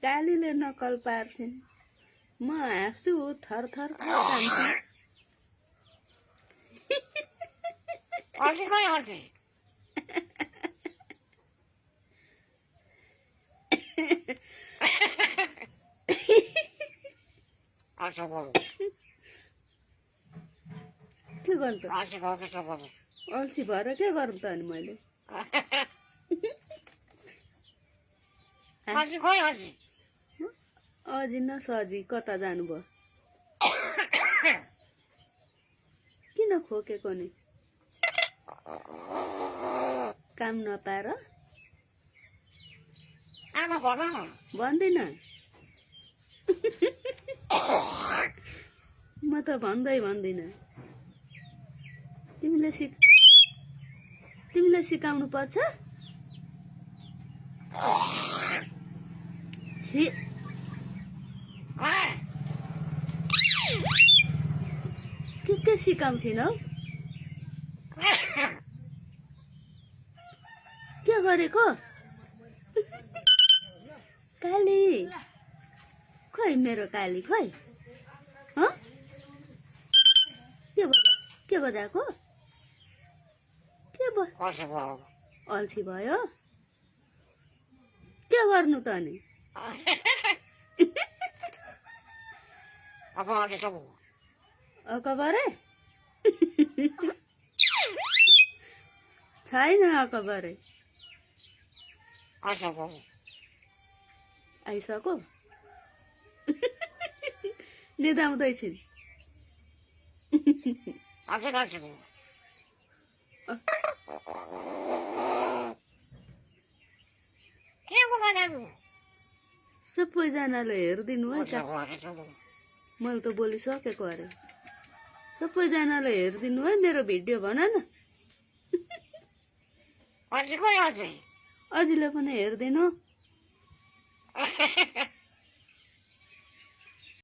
कालीले नक्कल पार्छिन् म हाँस्छु थरथर कान्छ अर्सी खोइ अर्सी अर्सी बोल के गर्नु त अर्सी खोइ त्यसो बोल अल्छी भएर के गर्नु त अनि मैले अर्सी खोइ अर्सी अझै नसजी कता जानुभयो किन खोकेको नि काम नपाएर आमा भन न भन्दिन म त भन्दिन तिमीले सिकाउनु पर्छ छि के सिकाउँछिन् हौ के गरेको काली खोइ मेरो काली खोइ के बजाएको अल्छी भयो के गर्नु त अनि अकबरे छैन अकबरे आइसक्यो निदाउँदैछिन् सबैजनाले हेरिदिनु है मैले त बोलिसकेको अरे सबैजनाले हेरिदिनु है मेरो भिडियो भन न अझैले पनि हेरिदिनु